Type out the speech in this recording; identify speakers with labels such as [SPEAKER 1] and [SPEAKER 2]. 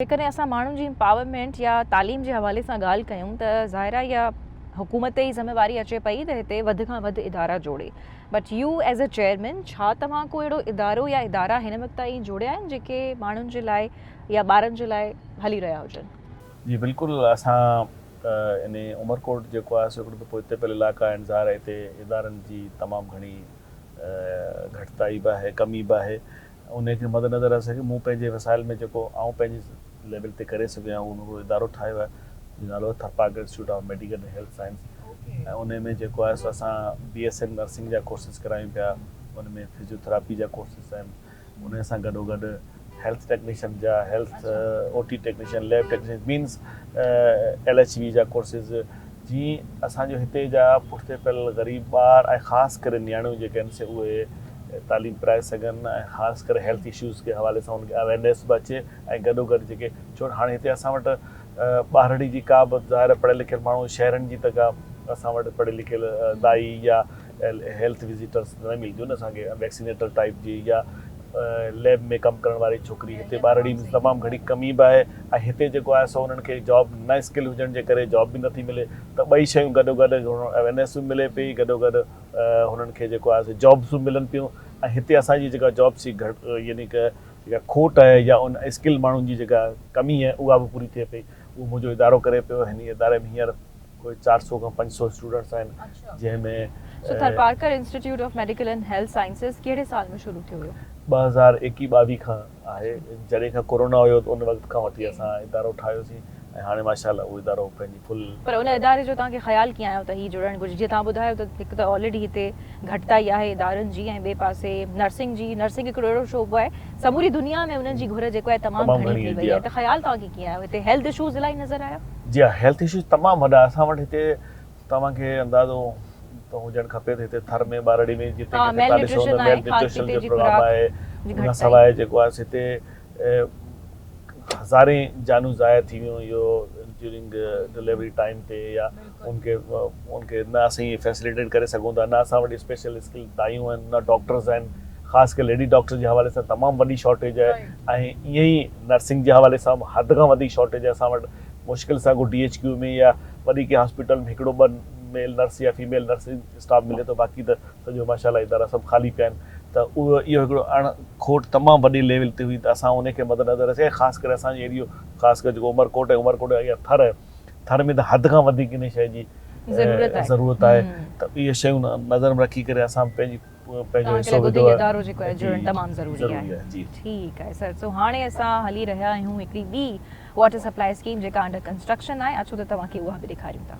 [SPEAKER 1] جيڪڏهن اسان ماڻهن جي امپاورمينٽ يا تعليم جي حوالي سان ڳالهه ڪيون ته ظاهر آهي اها حڪومت تي ئي ذميواري اچي پئي ته هتي وڌ کان وڌ ادارا جوڙي but you as a chairman ڇا توهان ڪو اهڙو ادارو يا ادارا هن وقت تائين جوڙيا آهن جيڪي ماڻهن جي لاء يا ٻارن جي لاء هلي رهيا هجن؟
[SPEAKER 2] جي بلڪل اسان يعني عمرڪوٽ جيڪو آهي سو هڪڙو ته پوئتي پيل علائقا آهن ظاهر آهي هتي ادارن جي تمام گهڻي گهٽتائي به آهي ڪمي به آهي انهيء کي مدنظر رکي مون پنهنجي وسائل ۾ جيڪو آئون پنهنجي ليول تي ڪري سگهيو آهيان اهو مون هڪڙو ادارو ٺاهيو آهي جنهن جو نالو آهي Tharparkar institute of medical ۽ health science ۽ انهيء ۾ جيڪو آهي سو اسان بي ايس ايم نرسنگ جا ڪورسز ڪرايون پيا ان ۾ فزيوٿراپي جا ڪورسز آهن انهيء سان گڏوگڏ هيلٿ ٽيڪنيشن جا health O T technician lab technician means L H V جا ڪورسز جي اسان جو هتي جا پٺتي پيل غريب ٻار ۽ خاص ڪري نياڻيون جيڪي آهن سي اهي تعليم پرائي سگهن ۽ خاص ڪري هيلٿ اشوز کي حوالي سان انهن کي اويرنيس به اچي ۽ گڏو گڏ جيڪي ڇو هاڻي هتي اسان وٽ ٻارڙي جي ڪا به ظاهر پڙهيل لکيل ماڻهو شهرن جي ته ڪا اسان وٽ پڙهيل لکيل دائي يا هيلٿ وزيٽرس نه ملنديون نه اسان کي ويڪسينيٽر ٽائيپ جي يا ليب ۾ ڪم ڪرڻ واري ڇوڪري هتي ٻارڙي ۾ تمام گهڻي ڪمي به آهي ۽ هتي جيڪو آهي سو انهن کي جاب نه اسڪل هجڻ جي ڪري جاب به نٿي ملي ته ٻئي شيون گڏو گڏ اويرنيس به ملي پئي گڏو گڏ هنن کي جيڪو آهي سو جابس به ملن پيون ۽ هتي اسان جي جيڪا جابس جي گهٽ يعني ڪه جيڪا کوٽ آهي يا ان اسڪل ماڻهن جي جيڪا ڪمي آهي اها به پوري ٿئي پئي اهو منهنجو ادارو ڪري پيو هن اداري ۾ هينئر ڪوئي 400 کان 500 اسٽوڊنٽس آهن جنهن ۾.
[SPEAKER 1] So Tharparkar institute of medical and health sciences ڪهڙي سال ۾ شروع ٿيو هيو؟
[SPEAKER 2] 2021 22 کان آهي جڏهن کان ڪورونا هيو ته ان وقت کان وٺي اسان ادارو ٺاهيوسين ۽ هاڻي ماشاء الله اهو ادارو پنهنجي فل.
[SPEAKER 1] پر ان اداري جو توهان کي خيال ڪيئن آيو ته هي جڙڻ گهرجي جيئن توهان ٻڌايو ته هڪ ته آلريڊي هتي گهٽتائي آهي ادارن جي ۽ ٻئي پاسي نرسنگ جي نرسنگ هڪڙو اهڙو شعبو آهي سموري دنيا ۾ انهن جي گهر جيڪو آهي تمام گهڻي ٿي وئي آهي ته خيال توهان کي ڪيئن آيو هتي هيلٿ اشوز الاهي نظر آيا؟
[SPEAKER 2] جي ها هيلٿ اشوز تمام وڏا اسان وٽ هتي توهان کي اندازو ته هجڻ کپي ته هتي ٿر ۾ ٻهراڙي ۾ جتي ڪٿي تان ڏسو ته ميل نيوٽريشن جو پروگرام آهي ان کان سواء جيڪو آهي هتي هزارين جانون ضايع ٿي ويون اهو ڊيورنگ ڊليوري ٽائيم تي يا ان کي ان کي نه اسين فيسليٽيٽ ڪري سگهون ٿا نه اسان وٽ اسپيشل اسڪل دايون آهن نه ڊاڪٽرز آهن خاص ڪري ليڊي ڊاڪٽر جي حوالي سان تمام وڏي شارٽيج آهي ۽ ائين ئي نرسنگ جي حوالي سان به حد کان وڌيڪ شارٽيج آهي اسان وٽ مشڪل سان ڪو ڊي ايڇ ڪيو ۾ يا وڏي ڪنهن هاسپيٽل ۾ هڪڙو ٻه ميل نرس يا فيميل نرسنگ اسٽاف ملي ٿو باقي ته سڄو ماشاء الله ادارا سڀ خالي پيا آهن ته اهو اهو هڪڙو اڻ کوٽ تمام وڏي ليول تي هئي ته اسان ان کي مدنظر رکي خاص ڪري اسان جي ايريو خاص ڪري جيڪو عمرڪوٽ ۽ عمرڪوٽ جي اڳيان ٿر آهي ٿر ۾ ته حد کان وڌيڪ ان شيء جي ضرورت آهي ته اهي شيون نظر ۾ رکي ڪري اسان پنهنجي پنهنجو
[SPEAKER 1] حصو وڌو آهي ادارو جيڪو آهي جڙڻ تمام ضروري آهي ٺيڪ آهي سر سو هاڻي اسان هلي رهيا آهيون هڪڙي ٻي واٽر سپلائي اسڪيم جيڪا انڊر ڪنسٽرڪشن آهي اچو ته توهان کي اها به ڏيکاريون ٿا.